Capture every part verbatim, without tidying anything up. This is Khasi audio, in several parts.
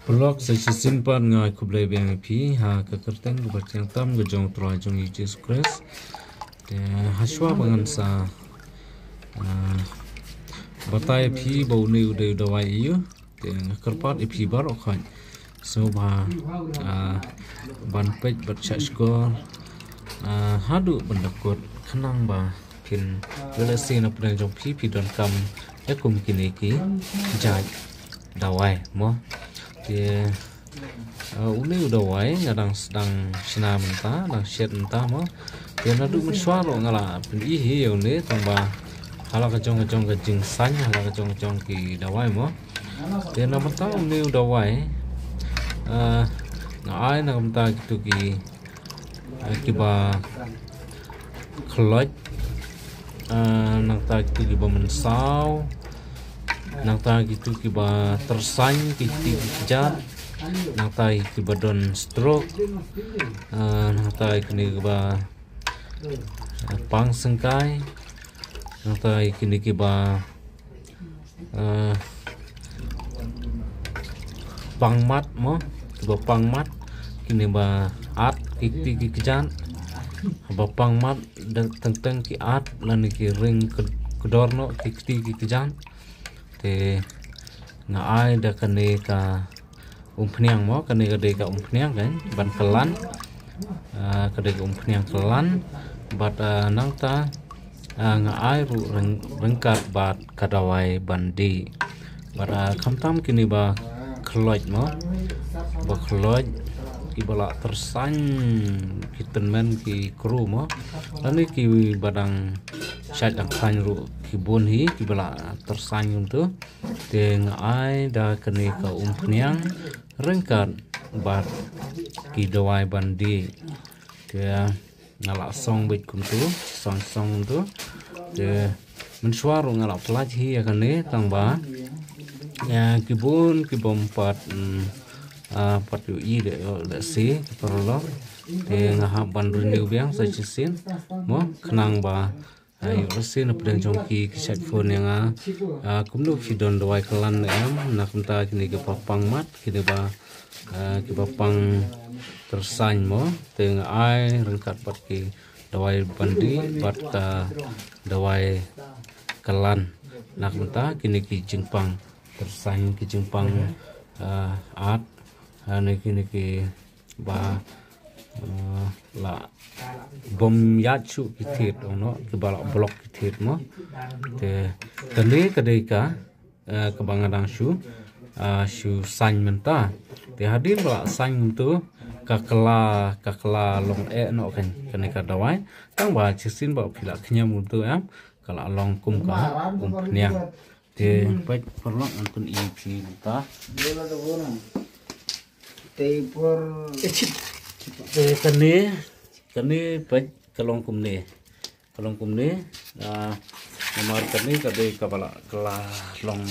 Paralok, sa shisien pat nga ai khublei biang ïa phi ha ka kyrteng kaba tyngeh tam ka jong U Trai jong ngi Jisu Khrist. Te hashwa ba ngan sa, ah, batai ïa phi ba une u dei u dawai aïu, te nga kyrpad ïa phi baroh khoit sngewbha, ah, ban peit bad shah shkor, ah, haduh ban da kut khnang ba phin, lehse na pdeng jong phi phi donkam ïa kum kine ki jait dawai mo. Te, ah, une u dawai nga dang sdang shna mynta, dang shet mynta mo. Te naduh mynshuwa ruh nga la pyni hi ïa une, tang ba ha la ka jong ka jong ka jingsaiñ, ha la ka jong ka jong ki dawai mo. Te na mynta une u dawai, ah, nga ai na mynta kitu ki, ah, kiba khloit, ah, nangta kitu kiba mynsaw, nangta kitu kiba tyrsaiñ ki kti ki kjat, nangta kiba don stroke, ah, nangta kine kiba, ah, pang syngkai, nangta kine kiba, ah, pang mat mo, kiba pang mat, kine ba at ki kti ki kjat, ba pang mat da teng teng ki at lane ki ring kdor noh ki kti ki kjat. Te nga ai da kane ka umphniang mo, kane ka dei ka umphniang kan ban kyllan. Ah, ka dei ka umphniang kyllan bad, ah, nangta, ah, nga ai ruh ryng-, ryngkat bad ka dawai ban dih. Bad, ah, khamtam kine ba khloit mo, ba khloit, kiba la tyrsaiñ ki tymmen ki kru mo, lane kiba dang shait dang khlaiñ ruh ki bun hi kiba la tyrsaiñ kumtu. Te nga ai da kane ka umphniang ryngkat bad ki dawai ban dih. Te nga la song beit kumtu, song song kumtu. Te mynshuwa ruh nga la pynlait hi ïa kane tang ba ïa ki bun ki bym pat, mm, ah, pat ïohi de, ïoh lehse ki paralok. Te nga hap ban renew biang sa shisien mo, khnang ba, ah, ïoh lehse na pdeng jong ki ki shait phone ïa nga, ah, kumno phi don dawai kyllan ne em, na kumta kine kiba pang mat, kine ba, ah, kiba pang tyrsaiñ mo. Te nga ai ryngkat bad ki dawai ban dih bad ka dawai kyllan. Na kumta kine ki jingpang tyrsaiñ, ki jingpang, ah, at, ah, ne kine ki ba, ah, la bym ïaid shuh ki thied, ong noh, kiba la block ki thied mo. Te kane ka dei ka, ah, kaba nga dang shu, ah, shu saiñ mynta. Te hadien ba la saiñ kumtu ka kylla, ka kylla long eh noh kan kane ka dawai. Tang ba shisien ba phi la khñiam kumtu em, ka la long kum ka umphniang. Te peit paralok, ngan pyni ïa phi mynta. Te kane, kane peit ka long kumne. Ka long kumne, ah, namar kane ka dei kaba la, ka la long,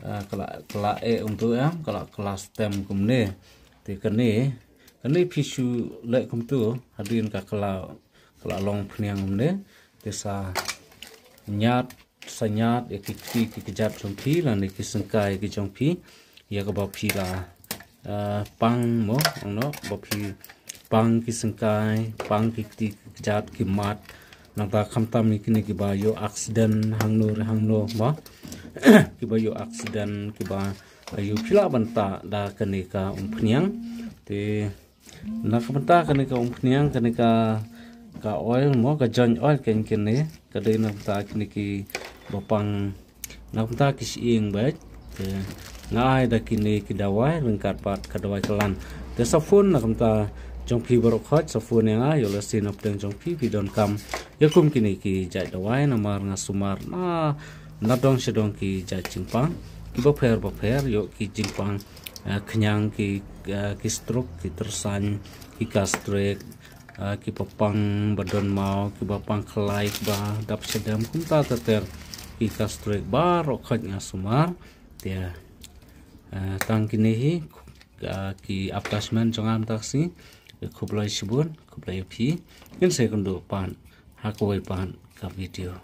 ah, ka la, ka la eh kumtu em, ka la, ka la stem kumne. Te kane, kane phi shu leh kumtu, hadien ka, ka la, ka la long phniang kumne. Te sa ñiad, sa ñiad ïa ki kti ki kjat jong phi lane ki syngkai ki jong phi, ïa kaba phi la, ah, pang mo, ong noh, ba phi pang ki syngkai, pang ki kti ki kjat, ki mat. Nangta khamtam ïa kine kiba ïoh accident hangno re hangno mo, kiba ïoh accident, kiba, ah, ïoh phi lah ban tah da kane ka umphniang. Te na ka bynta kane ka umphniang, kane ka, ka oil mo, ka joint oil kan kane, ka dei na ka bynta kine kiba pang, na ka bynta ki shyieng beit. Te nga ai da kine ki dawai ryngkat bad ka dawai kyllan. Te sa phone na ka bynta jong phi baroh khoit, sa phone ïa nga, ïoh lehse na pdeng jong phi phi donkam ïa kum kine ki jait dawai, namar nga sumar na, na dong sha dong ki jait jingpang kiba pher ba pher, ïoh ki jingpang, eh, khñiang, ki, eh, ki stroke, ki tyrsaiñ, ki gastric, eh, kiba pang ba don maw, kiba pang khlai, kiba dap shadem, kumta ter ter ki gastric baroh khoit nga sumar. Te, eh, tang kine hi, eh, ki attachment jong nga mynta ka sngi. Khublei shibun, khublei ïa phi. Ngin sa ïakynduh pat ha kawei pat ka video.